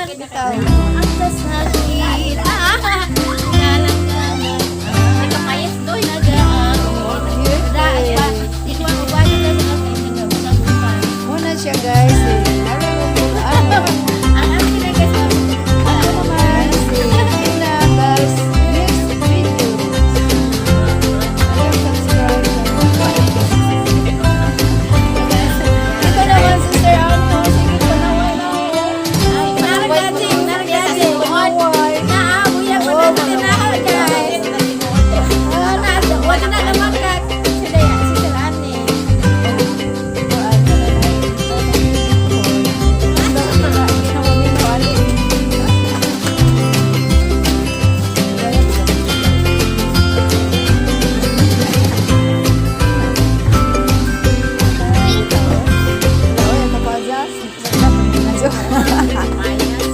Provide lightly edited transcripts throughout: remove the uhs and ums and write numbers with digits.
Bitaw. Ang kasakit. Kapayas doy. Muna siya, guys. Si ano? Ako naman si Tina, guys. Next video. Ayun, subscribe. Ito naman, Sister Ano. Sige, panaway na. Panaway. Guys. Wala na naman ka. Sila si Sir Anne.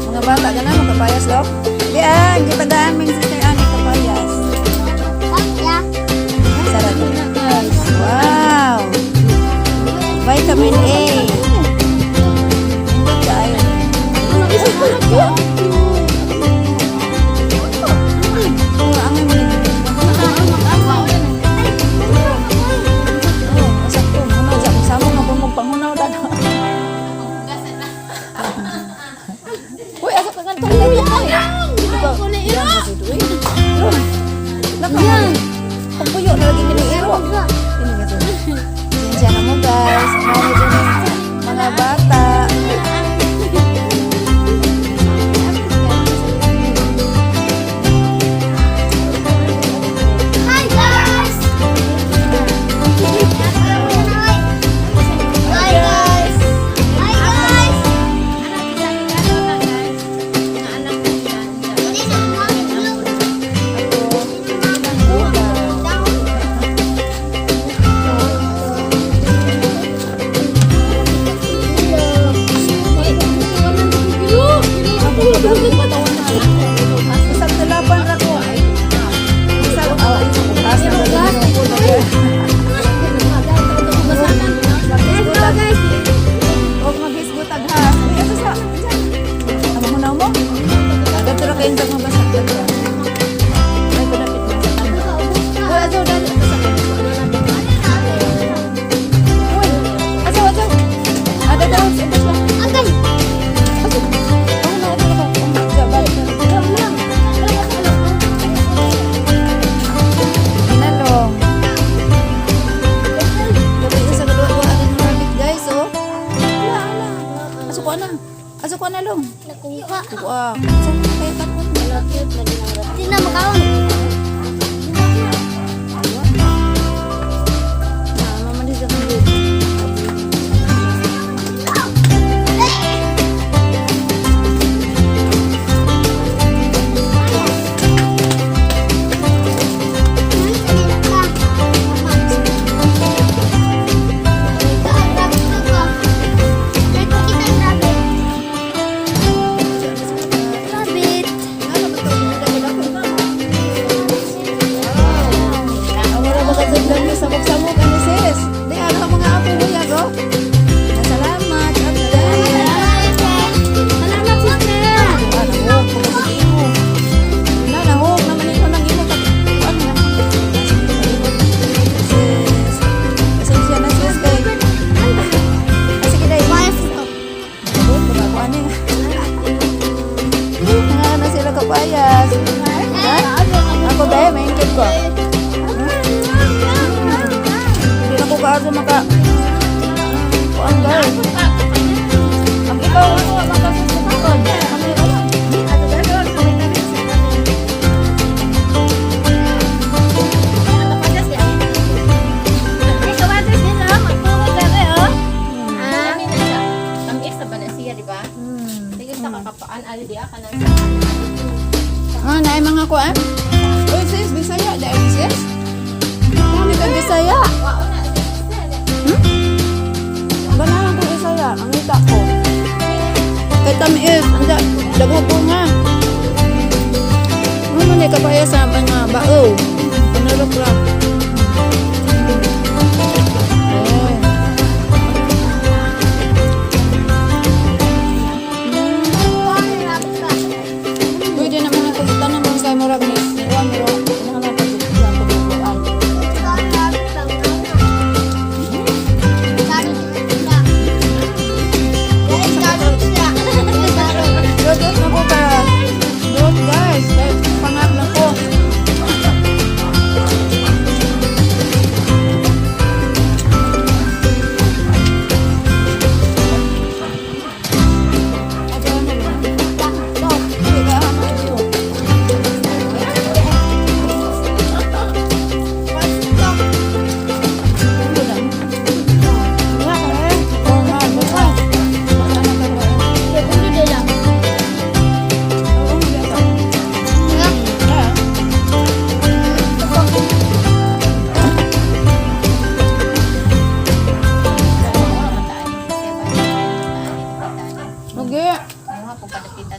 Mga bata ka na, magkapayas lo. Diyan, gitagaan mo yung Sister Annie kapayas. Sarap. Wow! Vitamin A. Hindi kaayo. Oh, angay mo na. Oh, sakto. Muna, sama nga po magpanghunaw na. Uy, asa ka nga itong uy? Yan. Pagpuyo na lagi kini iro. Ini kasi. Pasensya na mo, guys. Ano dyan mga bata. Hi, guys! Hi, guys! Hi, guys! This is mommy blue. Ako. Isang talapan ra ko. Isang asa na ko. Hello, guys. Og maghisgot aghas. Uy, asa sa? Amo mo na mo? Dito ra kayo sa mabasa. Ay, kunapit na. Uy, asa dali asa. Uy, asa asa. Ada daw, ubos lang. Agay! Asa? Oh, no, ito na. Sa balik. Ginalong. Gabi sa kaduwa ng rabbit, guys, oh. Ala, ala. Aso ko na. Aso ko na long. Nakuha. Kuha. Saan na kayo takon? Di na makaon. Ah, mama di sa kandid. Rabbit. Ano ba ito? Ang wala ba kasi lang yung samok-samok ano, sis? Di ano ang mga apo mo yago? Salamat. Update. Salamat, sister. Ah, nahog ko kasi imo. Na, nahog naman ito ng imo. Ano? Sige, palibot. Sis. Pasensya na, sis. Kay. Ah, sige, day. Nahog, baka ko ano. Nangana sila kapayas. Ha? Ako ba, may ingkit ko. Hindi na ko kaasa maka. Kuan, guys. Ang ikaw, ano, makasusukan. Kami, wala. Ay, kawatis din, oh. Magtungod lang, eh, oh. Amin na siya. Tamis na ba na siya, di ba? Sige sa kakapaan, ali di ka nang sa Ah, naay mga kuan? Uy, sis, Bisaya, dahil sis? Dami ka Bisaya. Wao na, sister. Ganahan ko Bisaya, ang ngita ko. Kay tamis, anda, daghang bunga. Ano man ni kapaya sa mga bao? Panarok ra. Eh.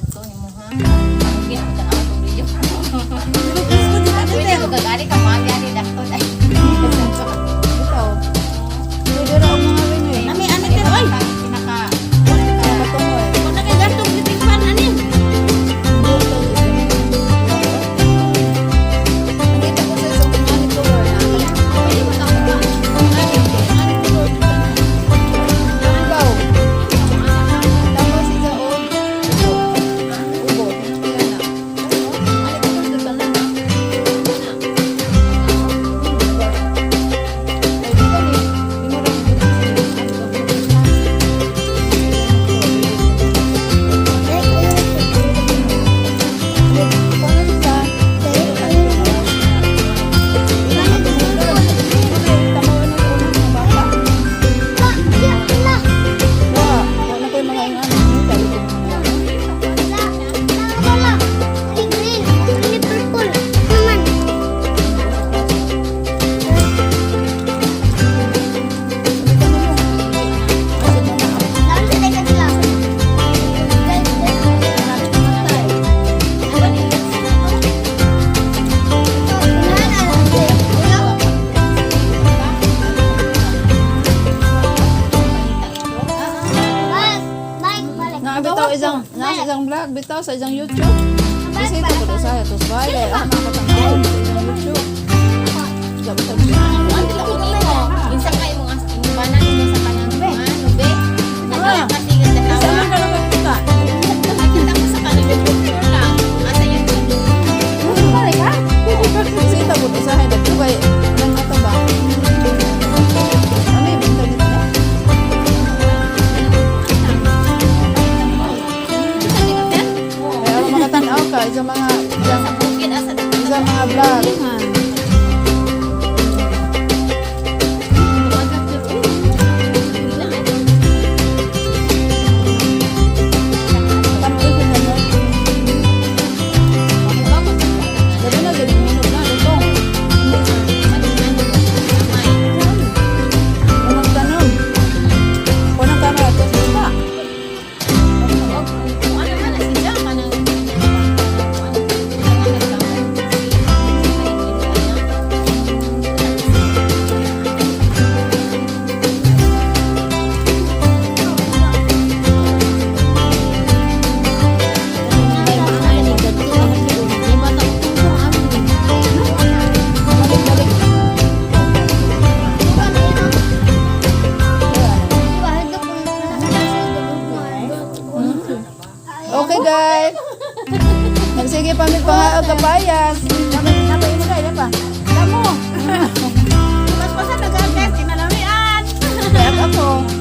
Adto nimo ha. Ang ang tanaw kong video. Pwede ko gagali ka mga gani dakto dai. Ikaw. Pwede ra ang mga rin eh. Nami ani pero oy. Pinaka Nakatungo eh. Kung nakagartong gripping fan ani. Nakita ko sa isang mga color na. Pwede mo ta ko. Ikaw. Tapos isa o ubo. Ubo. Kaya na. Ano ko sa tanan? Ay, di ba ni? Di mo rin Paano siya? Tamawan ng unang mga bata. Wa, wala ko yung mga ingano. Sabi ko. Naa bitaw isang naa sa isang vlog, bitaw sa isang YouTube. Kasi ito ko sa ito sa bahay, ako makatanaw sa isang YouTube. Sabi sa Ano ko nimo? Insa kay mo nga banan mo sa kanang mga nube. Nagaya kasi nga Sa tanawa. man ka naman kita. Nakita ko sa kanang picture lang. Asa YouTube. Kasi ito ko sa dagko kay nang ato ba? Ano yung internet na? Kaya ako makatanaw ka sa mga Sa bukid asa sa mga vlog. Tamis na mo. Dali na gid mo na ito. Unang tanom. Unang camera to sa. Balik balik. Okay guys. Nagsige pa mi pangaog kapayas. Napay mo dai pa. Damo. Mas pasan na guys, kinalamian. Kaya ako.